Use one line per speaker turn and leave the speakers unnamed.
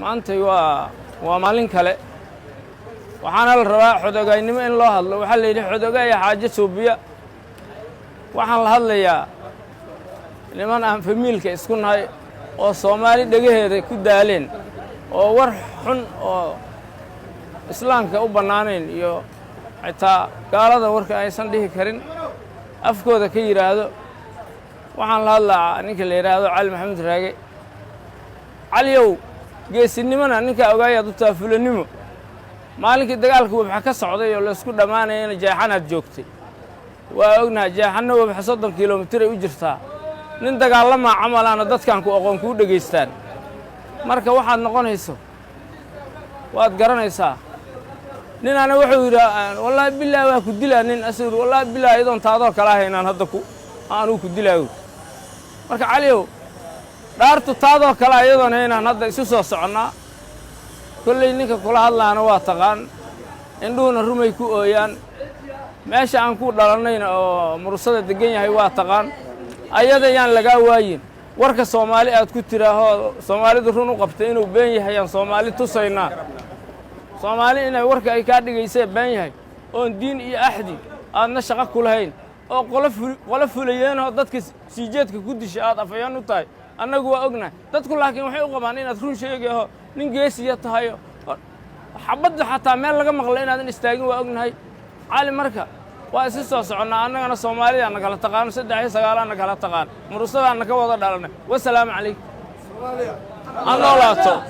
Maantay waa maalin kale. Waxaana la rabaa xodogaynimo in loo hadlo. Waxaa la yidhi xodogaya xaajo suubiya. Waxaan la hadlayaa niman aan famiilka isku nahay oo Soomaali dhegaheeda ku daaleen oo war xun oo islaamka u bannaanayn iyo xitaa gaalada warka aysan dhihi karin afkooda ka yidhaahdo. Waxaan la hadlaa ninka la yidhaahdo Cali Maxamuud Raage. Caliyow, geesinimona ninkaa ogaayaad u taha, fulanimo. Maalinkii dagaalka Webxa ka socday oo laysku dhammaanayana Jeexanaad joogtay, waa ognahay. Jeexanna Webxa 30 kilomitir ay u jirtaa. Nin dagaalamaa camalaana dadkan ku aqoon kuu dhegaystaan. Marka waxaad noqonayso waad garanaysaa. Ninaana wuxuu yidhi, "Wallaahi bilaah waa ku dilaa." Nin asuu yidhi, "Wallaahi bilaah iyadoon taadoo kala ahaynaan hadda ku anuu ku dilaayo." Marka Caliyow, dhaartu taadoo kale iyadoon haynaan hadda isu soo soconnaa. Kolley ninka kula hadlaana waa taqaan, indhuhuna rumay ku ooyaan. Meesha aan ku dhalannayna oo Mursada deggan yahay waa taqaan. Ayada yaan lagaa waayin. Warka Soomaali aad ku tiraahoo Soomaalidu run u qabtay inuu been yahay yaan Soomaali tusaynaa. Soomaali inay warka ay kaa dhigaysee been yahay oon diin iyo axdi aadna shaqo ku lahayn oo qolo fulayeenoo dadka siijeedka ku disha aad afayaan u tahay, annagu waa ognahay. Dadku laakiin waxay u qabaan inaad run sheegaho, nin geesiya tahayo, xabadda xataa meel laga maqlo inaadan istaagin waa ognahay, Cali. Marka waa isi soo soconnaa. Annagana Soomaalidaana kala taqaano, saddex iyo sagaalaana kala taqaan, Murusadaanna ka wada dhalanay. Wasalaamu calaykum, ha noolaato.